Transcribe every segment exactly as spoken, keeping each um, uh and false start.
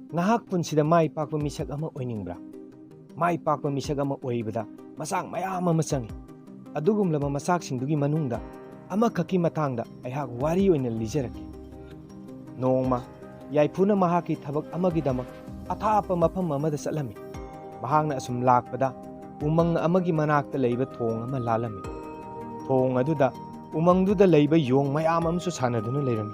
ꯅꯍꯥꯛ ꯄꯨꯟꯁꯤꯗ ꯃꯥꯏ ꯄꯥꯛꯄ ꯃꯤꯁꯛ ꯑꯃ ꯑꯣꯏꯅꯤꯡꯕ꯭ꯔꯥ? ꯃꯥꯏ ꯄꯥꯛꯄ ꯃꯤꯁꯛ ꯑꯃ ꯑꯣꯏꯕꯗ ꯃꯆꯥꯛ ꯃꯌꯥꯝ ꯑꯃ ꯆꯪꯏ꯫ ꯑꯗꯨꯒꯨꯝꯂꯕ ꯃꯆꯥꯛꯁꯤꯡꯗꯨꯒꯤ ꯃꯅꯨꯡꯗ ꯑꯃꯈꯛꯀꯤ ꯃꯇꯥꯡꯗ ꯑꯩꯍꯥꯛ ꯋꯥꯔꯤ ꯑꯣꯏꯅ ꯂꯤꯖꯔꯛꯀꯦ꯫ ꯅꯣꯡꯃ ꯌꯥꯏꯐꯨꯅ ꯃꯍꯥꯛꯀꯤ ꯊꯕꯛ ꯑꯃꯒꯤꯗꯃꯛ ꯑꯊꯥꯞꯄ ꯃꯐꯝ ꯑꯃꯗ ꯆꯠꯂꯝꯃꯤ꯫ ꯃꯍꯥꯛꯅ ꯑꯁꯨꯝ ꯂꯥꯛꯄꯗ ꯎꯃꯪ ꯑꯃꯒꯤ ꯃꯅꯥꯛꯇ ꯂꯩꯕ ꯊꯣꯡ ꯑꯃ ꯂꯥꯜꯂꯝꯃꯤ꯫ ꯊꯣꯡ ꯑꯗꯨꯗ ꯎꯃꯪꯗꯨꯗ ꯂꯩꯕ ꯌꯣꯡ ꯃꯌꯥꯝ ꯑꯃꯁꯨ ꯁꯥꯟꯅꯗꯨꯅ ꯂꯩꯔꯝꯃꯤ꯫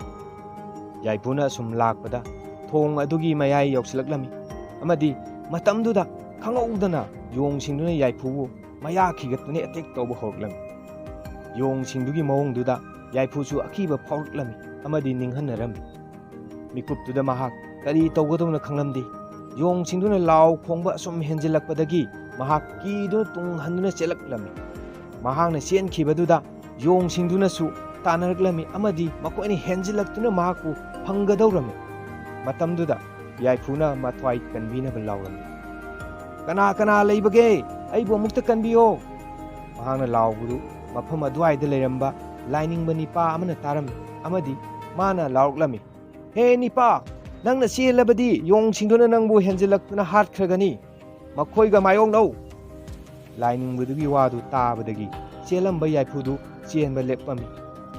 ꯌꯥꯏꯐꯨꯅ ꯑꯁꯨꯝ ꯂꯥꯛꯄꯗ ꯊꯣꯡ ꯑꯗꯨꯒꯤ ꯃꯌꯥꯏ ꯌꯧꯁꯤꯜꯂꯛꯂꯝꯃꯤ ꯑꯃꯗꯤ ꯃꯇꯝꯗꯨꯗ ꯈꯪꯍꯧꯗꯅ ꯌꯣꯡꯁꯤꯡꯗꯨꯅ ꯌꯥꯏꯐꯨꯕꯨ ꯃꯌꯥ ꯈꯤꯒꯠꯇꯨꯅ ꯑꯦꯇꯦꯛ ꯇꯧꯕ ꯍꯧꯔꯛꯂꯝꯃꯤ꯫ ꯌꯣꯡꯁꯤꯡꯗꯨꯒꯤ ꯃꯑꯣꯡꯗꯨꯗ ꯌꯥꯏꯐꯨꯁꯨ ꯑꯀꯤꯕ ꯐꯥꯎꯔꯛꯂꯝꯃꯤ ꯑꯃꯗꯤ ꯅꯤꯡꯍꯟꯅꯔꯝꯃꯤ꯫ ꯃꯤꯀꯨꯞꯇꯨꯗ ꯃꯍꯥꯛ ꯀꯔꯤ ꯇꯧꯒꯗꯧꯅꯣ ꯈꯪꯂꯝꯗꯦ꯫ ꯌꯣꯡꯁꯤꯡꯗꯨꯅ ꯂꯥꯎ ꯈꯣꯡꯕ ꯑꯁꯨꯝ ꯍꯦꯟꯖꯤꯜꯂꯛꯄꯗꯒꯤ ꯃꯍꯥꯛ ꯀꯤꯗꯨꯅ ꯇꯨꯡ ꯍꯟꯗꯨꯅ ꯆꯦꯜꯂꯛꯂꯝꯃꯤ꯫ ꯃꯍꯥꯛꯅ ꯆꯦꯟꯈꯤꯕꯗꯨꯗ ꯌꯣꯡꯁꯤꯡꯗꯨꯅꯁꯨ ꯇꯥꯟꯅꯔꯛꯂꯝꯃꯤ ꯑꯃꯗꯤ ꯃꯈꯣꯏꯅ ꯍꯦꯟꯖꯤꯜꯂꯛꯇꯨꯅ ꯃꯍꯥꯛꯄꯨ ꯐꯪꯒꯗꯧꯔꯝꯃꯤ꯫ ꯃꯇꯝꯗꯨꯗ ꯌꯥꯏꯐꯨꯅ ꯃꯊ꯭ꯋꯥꯏ ꯀꯟꯕꯤꯅꯕ ꯂꯥꯎꯔꯝꯃꯤ, "ꯀꯅꯥ ꯀꯅꯥ ꯂꯩꯕꯒꯦ? ꯑꯩꯕꯨ ꯑꯃꯨꯛꯇ ꯀꯟꯕꯤꯌꯣ!" ꯃꯍꯥꯛꯅ ꯂꯥꯎꯕꯗꯨ ꯃꯐꯝ ꯑꯗꯨꯋꯥꯏꯗ ꯂꯩꯔꯝꯕ ꯂꯥꯏꯅꯤꯡꯕ ꯅꯤꯄꯥ ꯑꯃꯅ ꯇꯥꯔꯝꯃꯤ ꯑꯃꯗꯤ ꯃꯥꯅ ꯂꯥꯎꯔꯛꯂꯝꯃꯤ, "ꯍꯦ ꯅꯤꯄꯥ, ꯅꯪꯅ ꯆꯦꯜꯂꯕꯗꯤ ꯌꯣꯡꯁꯤꯡꯗꯨꯅ ꯅꯪꯕꯨ ꯍꯦꯟꯖꯤꯜꯂꯛꯇꯨꯅ ꯍꯥꯠꯈ꯭ꯔꯒꯅꯤ꯫ ꯃꯈꯣꯏꯒ ꯃꯥꯌꯣꯛꯅꯧ!" ꯂꯥꯏꯅꯤꯡꯕꯗꯨꯒꯤ ꯋꯥꯗꯨ ꯇꯥꯕꯗꯒꯤ ꯆꯦꯜꯂꯝꯕ ꯌꯥꯏꯐꯨꯗꯨ ꯆꯦꯟꯕ ꯂꯦꯞꯄꯝꯃꯤ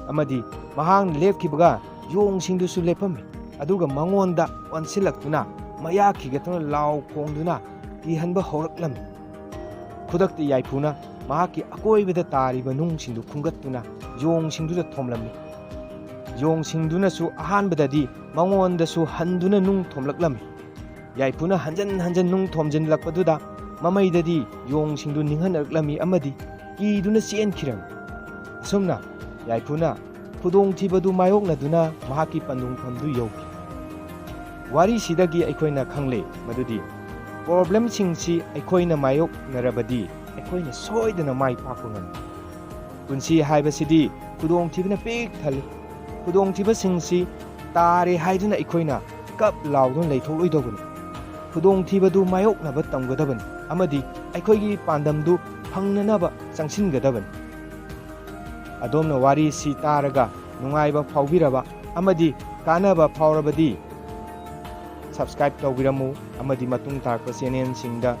ꯑꯃꯗꯤ ꯃꯍꯥꯛꯅ ꯂꯦꯞꯈꯤꯕꯒ ꯌꯣꯡꯁꯤꯡꯗꯨꯁꯨ ꯂꯦꯞꯄꯝꯃꯤ꯫ ꯑꯗꯨꯒ ꯃꯉꯣꯟꯗ ꯑꯣꯟꯁꯤꯜꯂꯛꯇꯨꯅ ꯃꯌꯥ ꯈꯤꯒꯠꯇꯨꯅ ꯂꯥꯎ ꯈꯣꯡꯗꯨꯅ ꯀꯤꯍꯟꯕ ꯍꯧꯔꯛꯂꯝꯃꯤ꯫ ꯈꯨꯗꯛꯇ ꯌꯥꯏꯐꯨꯅ ꯃꯍꯥꯛꯀꯤ ꯑꯀꯣꯏꯕꯗ ꯇꯥꯔꯤꯕ ꯅꯨꯡꯁꯤꯡꯗꯨ ꯈꯨꯝꯒꯠꯇꯨꯅ ꯌꯣꯡꯁꯤꯡꯗꯨꯗ ꯊꯣꯝꯂꯝꯃꯤ꯫ ꯌꯣꯡꯁꯤꯡꯗꯨꯅꯁꯨ ꯑꯍꯥꯟꯕꯗꯗꯤ ꯃꯉꯣꯟꯗꯁꯨ ꯍꯟꯗꯨꯅ ꯅꯨꯡ ꯊꯣꯝꯂꯛꯂꯝꯃꯤ꯫ ꯌꯥꯏꯐꯨꯅ ꯍꯟꯖꯟ ꯍꯟꯖꯟ ꯅꯨꯡ ꯊꯣꯝꯖꯤꯜꯂꯛꯄꯗꯨꯗ ꯃꯃꯩꯗꯗꯤ ꯌꯣꯡꯁꯤꯡꯗꯨ ꯅꯤꯡꯍꯟꯅꯔꯛꯂꯝꯃꯤ ꯑꯃꯗꯤ ꯀꯤꯗꯨꯅ ꯆꯦꯟꯈꯤꯔꯝꯃꯤ꯫ ꯑꯁꯨꯝꯅ ꯌꯥꯏꯐꯨꯅ ꯈꯨꯗꯣꯡꯊꯤꯕꯗꯨ ꯃꯥꯌꯣꯛꯅꯗꯨꯅ ꯃꯍꯥꯛꯀꯤ ꯄꯟꯊꯨꯡꯐꯝꯗꯨ ꯌꯧꯈꯤ꯫ ꯋꯥꯔꯤꯁꯤꯗꯒꯤ ꯑꯩꯈꯣꯏꯅ ꯈꯪꯂꯦ ꯃꯗꯨꯗꯤ ꯄ꯭ꯔꯣꯕ꯭ꯂꯦꯝꯁꯤꯡꯁꯤ ꯑꯩꯈꯣꯏꯅ ꯃꯥꯌꯣꯛꯅꯔꯕꯗꯤ ꯑꯩꯈꯣꯏꯅ ꯁꯣꯏꯗꯅ ꯃꯥꯏ ꯄꯥꯛꯄ ꯉꯝꯃꯤ꯫ ꯄꯨꯟꯁꯤ ꯍꯥꯏꯕꯁꯤꯗꯤ ꯈꯨꯗꯣꯡꯊꯤꯕꯅ ꯄꯤꯛ ꯊꯜꯂꯤ꯫ ꯈꯨꯗꯣꯡꯊꯤꯕꯁꯤꯡꯁꯤ ꯇꯥꯔꯦ ꯍꯥꯏꯗꯨꯅ ꯑꯩꯈꯣꯏꯅ ꯀꯞ ꯂꯥꯎꯗꯨꯅ ꯂꯩꯊꯣꯛꯂꯣꯏꯗꯧꯕꯅꯤ꯫ ꯈꯨꯗꯣꯡꯊꯤꯕꯗꯨ ꯃꯥꯌꯣꯛꯅꯕ ꯇꯝꯒꯗꯕꯅꯤ ꯑꯃꯗꯤ ꯑꯩꯈꯣꯏꯒꯤ ꯄꯥꯟꯗꯝꯗꯨ ꯐꯪꯅꯅꯕ ꯆꯪꯁꯤꯟꯒꯗꯕꯅꯤ꯫ ꯑꯗꯣꯝꯅ ꯋꯥꯔꯤꯁꯤ ꯇꯥꯔꯒ ꯅꯨꯡꯉꯥꯏꯕ ꯐꯥꯎꯕꯤꯔꯕ ꯑꯃꯗꯤ ꯀꯥꯟꯅꯕ ꯐꯥꯎꯔꯕꯗꯤ subscribe ꯇꯧꯕꯤꯔꯝꯃꯨ, ꯑꯃꯗꯤ ꯃꯇꯨꯡ ꯇꯥꯔꯛꯄ channelꯁꯤꯡꯗ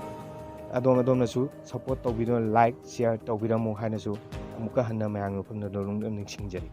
ꯑꯗꯣꯝ ꯑꯗꯣꯝꯅꯁꯨ support ꯇꯧꯕꯤꯗꯨꯅ like, share ꯇꯧꯕꯤꯔꯝꯃꯨ ꯍꯥꯏꯅꯁꯨ ꯑꯃꯨꯛꯀ ꯍꯟꯅ ꯃꯌꯥꯝꯒꯤ ꯃꯐꯝꯗ ꯅꯣꯂꯨꯛꯅ ꯅꯤꯡꯁꯤꯡꯖꯔꯤ꯫